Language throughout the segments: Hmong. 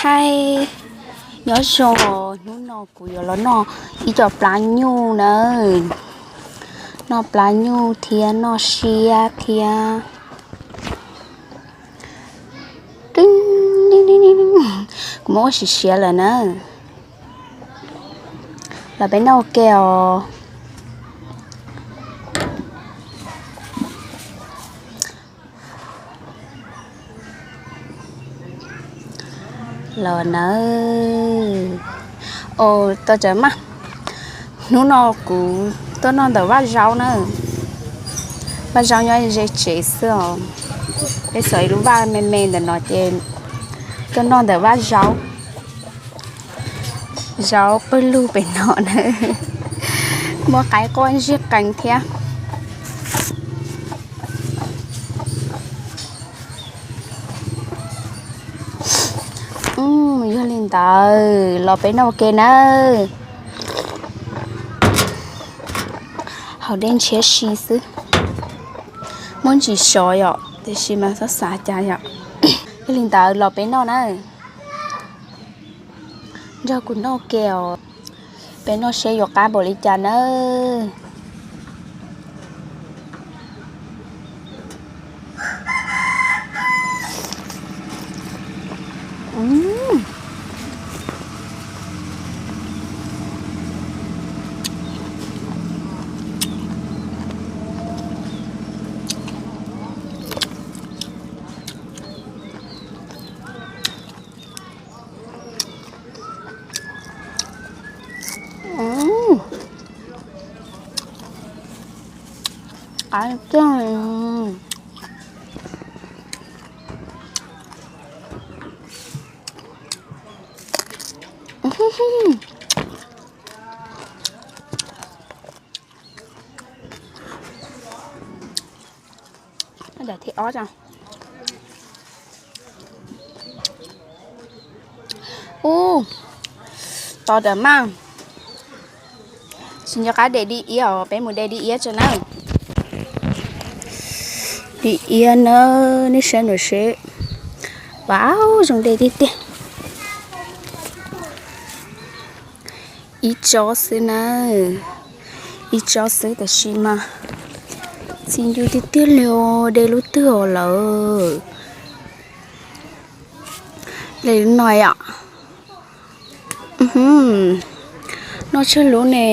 Hais, nyob zoo, hnub no kuv yuav los noj ib co plab nyuj nawb. Noj plab nyuj thiab noj siab thiab. Kuv muab ua siav siav lawm na. Los peb noj ua ke os. Los nawb. Os, tau tsam mas, hnub no kuv tuaj noj ntawm vaj zaub na. Vaj zaub nyob ze tsev xwb os. Peb xov ib lub vaj me me ntawm no ces tuaj noj ntawm vaj zaub. Zaub pawg lug pem no na. Muaj qaib quaj ntsig qees thiab. Yog li ntawd los peb noj ua ke nawb. Haus dej ntshiab si xwb. Muaj ntsis sov yom, tiam sis mas txhob xav cas yom. Yog li ntawd los peb noj na. Nrog kuv noj ke os. Peb noj seb yuav qab npaum li cas nawb. Qab tiag. Daim thib ob tso. Ub, tos dam maj. Tsis nco qab de dib iab os, peb mus de dib iab tso na. Dib iab na, nej saib nram seb. Wow, zoo dej tiag tiag. Ib tsob xwb na, ib tsob xwb tab sis mas txi ncu tiag tiag li os, de lub twg os lawm. De lub no yom. Noj tsawg lub ne.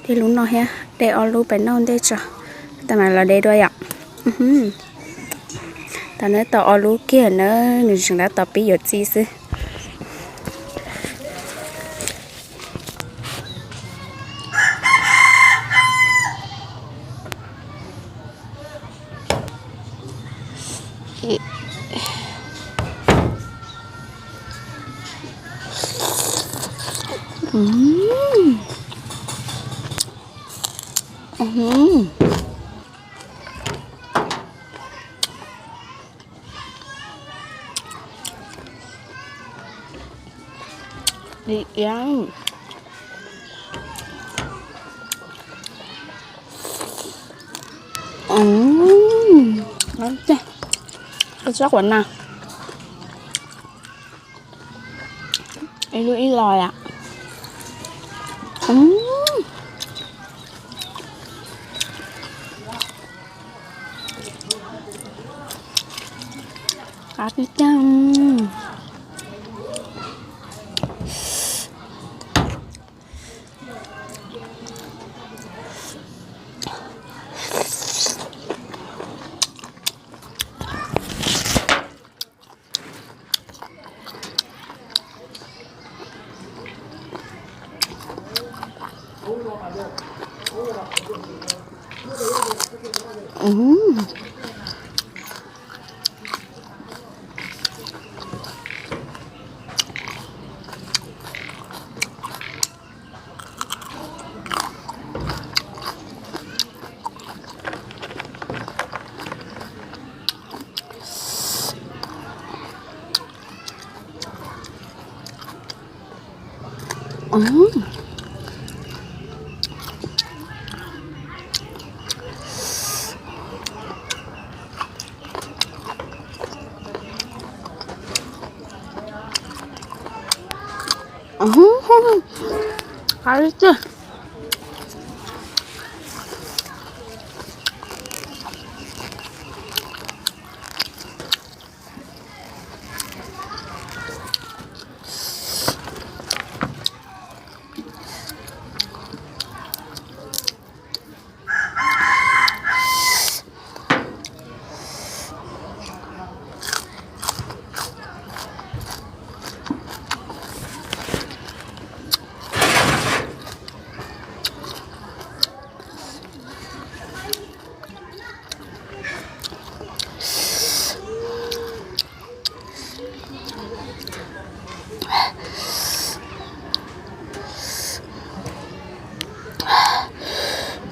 De lub no thiab, de ob lub pem noj ntej tso, tas mas los de dua yom. Tau na, tau ob lub kiag na, nws tseem tab tom pib yuav txi xwb. Dib iab. Tsob quav na. Ib lub ib los yom. Qab tiag tiag.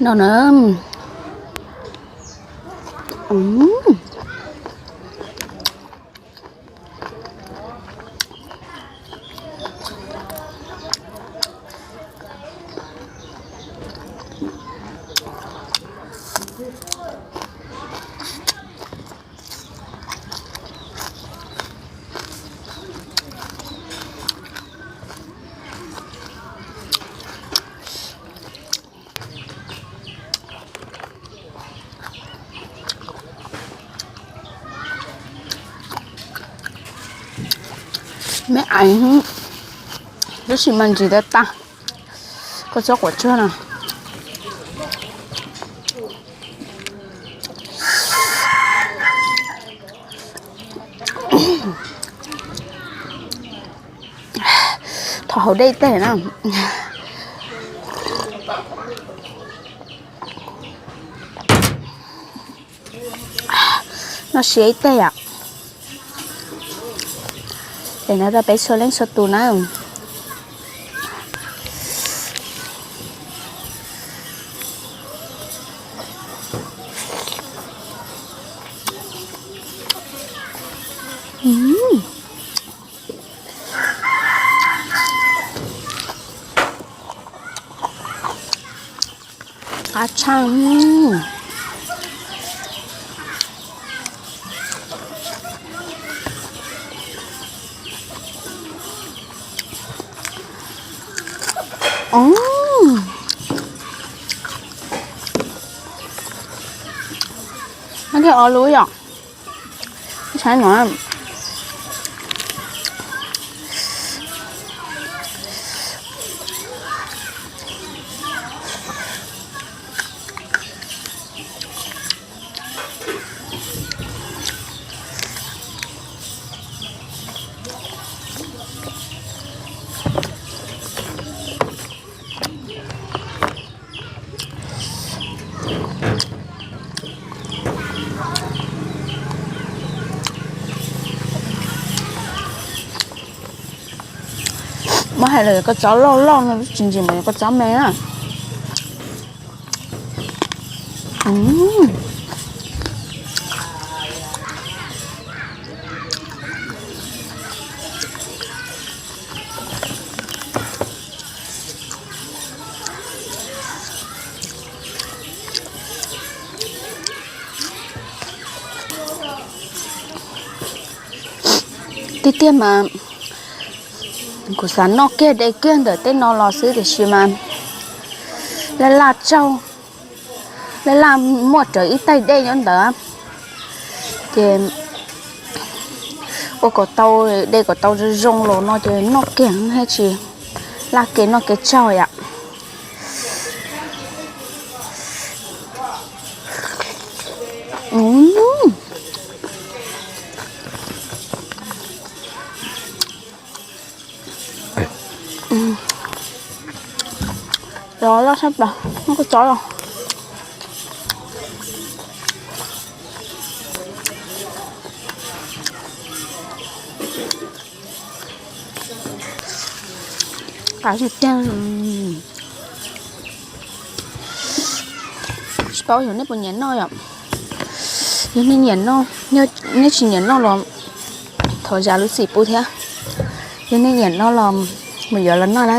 No na. Me aiv, tab sis mas ntsim tag tag. Koj txhob quav tsawg no. Thov haus dej teg na. Noj siab ib teg yom. Es no rau peb txhua leej txhua tus na. Qab tshaj. Noj kiag ob lub yom. Saib no. Muab hais lawm kua txob loj loj no tsis ntsim mas kua txob me na. Tiag tiag mas kuv xav noj kiag de kiag ntawm tej no los xwb tiam sis mas laj laj tsaug, laj laj muaj rawv ib tais dej nyob ntawd ces ua kom tau, de kom tau zoo zoo los no ces noj kiag thiaj tsis laj kev noj kev tsaug yom. Los loj sab plaws, muab kua txob los. Qab tiag tiag. Tsis paub yog nej puas nyiam noj yom. Yog nej nyiam noj, nej tsis nyiam noj los thov zam lub txim pub thiab. Yog nej nyiam noj los mus yuav los noj na.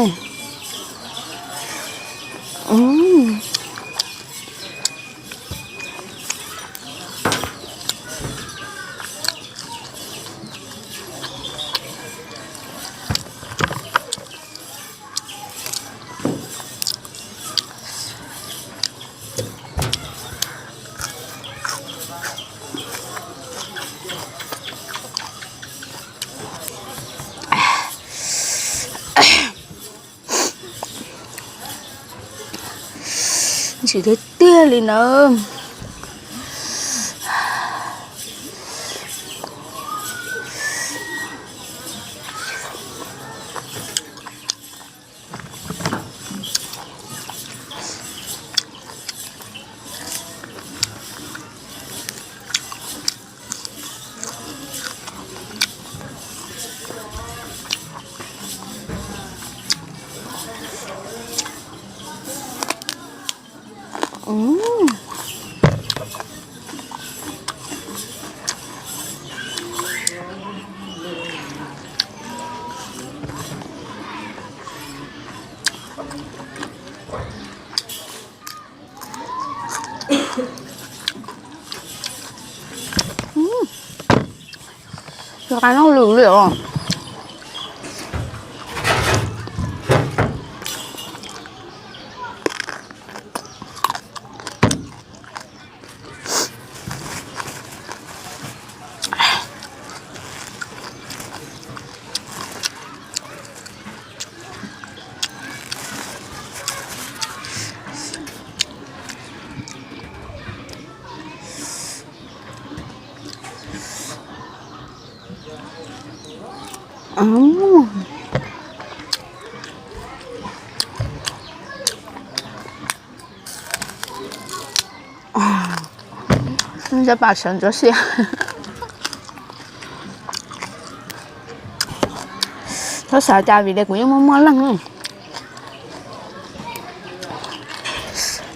Ntsim tiag tiag li nawb. Tsis qab noj lwm li os. Caj pas sawv ntxuav xiab. Txhob xav cas vim li kuv yeej muaj muaj leej.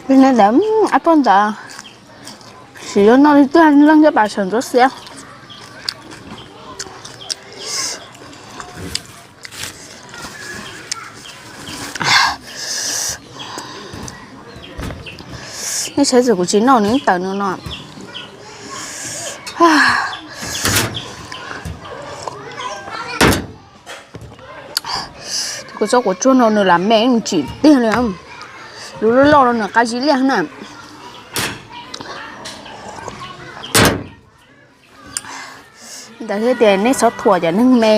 Li ntawd ab poj ntawd sim yuav noj li twg leej caj pas sawv ntxuav xiab. Nej saib txawm kuv tsis noj nws tawm no no. Kuv tsob quav tsuag no nws lam me nws tsim tiag li. Lub loj loj no nws qab zib liaj na. Ntawd thiaj tias nej txhob thuam cov neeg me.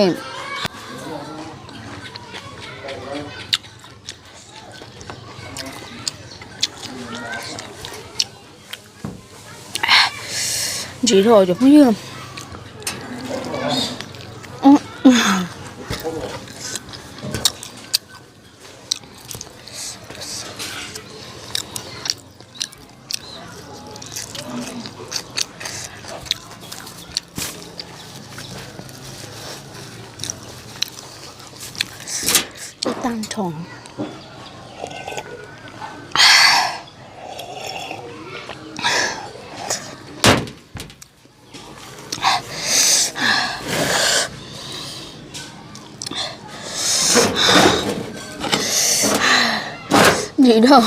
Ntsim dhau cov phooj ywg. Ib tag nrho. Ntsim dhau.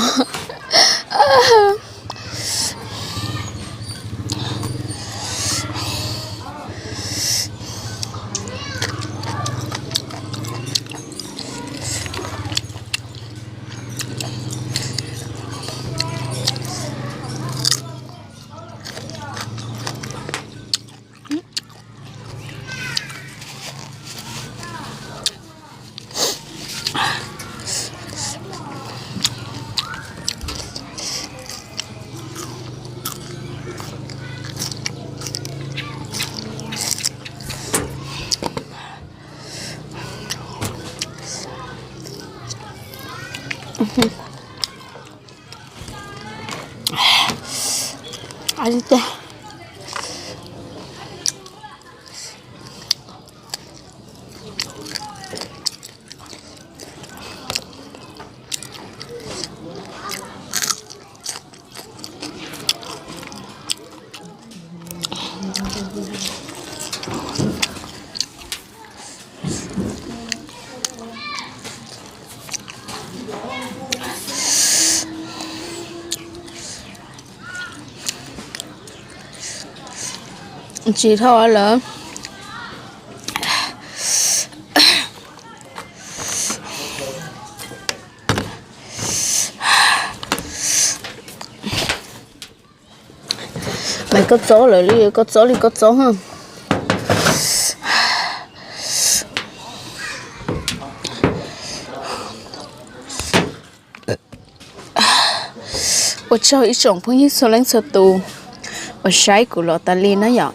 Ntsim dhau lawm. Mas koj txob lawm li, koj txob li koj txob. Ua tsaug ib tsoom phooj ywg txhua leej txhua tus uas saib kuv los tas li na yom.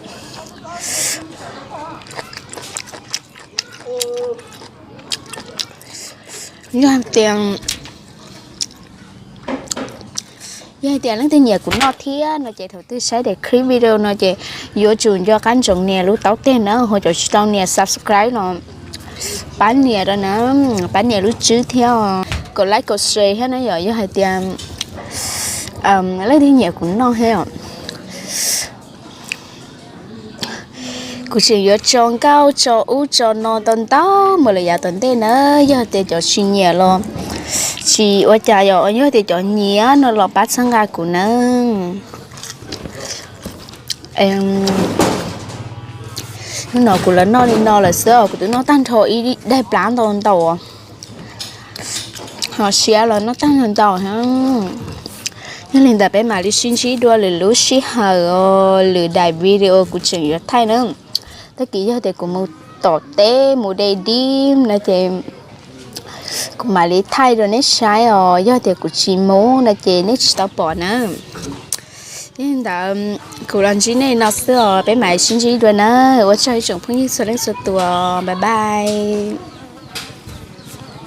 Yog hais tias, yog hais tias leej twg nyiam kuv noj thiab no ces thaum twg saib daim clip video no ces yuav tsum nco qab ntsoov nias lub taub teg na, ho cov tsis tau nias subscribe no pab nias rau na, pab nias lub tswb thiab, kom like kom share thiab na yom. Yog hais tias leej twg nyiam kuv noj thiab, kuv tseem yuav tso nkauj tso ub tso no ntau ntau mus lawm yav tom ntej na. Yog tias cov tsis nyiam los tsis ua cas yom, yog tias cov nyiam no los pab txhawb nqa kuv na. Hnub no kuv los noj li no lawm xwb os, kuv twb noj tag nrho ib daim plab ntau ntau, ho siab los noj tag nrho ntau. Yog li ntawd peb mam li sib ntsib dua lwm lub sij hawm os, lwm daim video kuv tseem yuav thaij na. Tag kis yog tias kuv mus tom teb mus de dib no ces kuv mam li thaij rau nej saib os, yog tias kuv tsis mus no ces nej tsis tau pom na. Yog li ntawd kuv los ntsib nej no xwb os, peb mam li sib ntsib dua na. Ua tsaug ib tsoom phooj ywg txhua leej txhua tus, bye bye.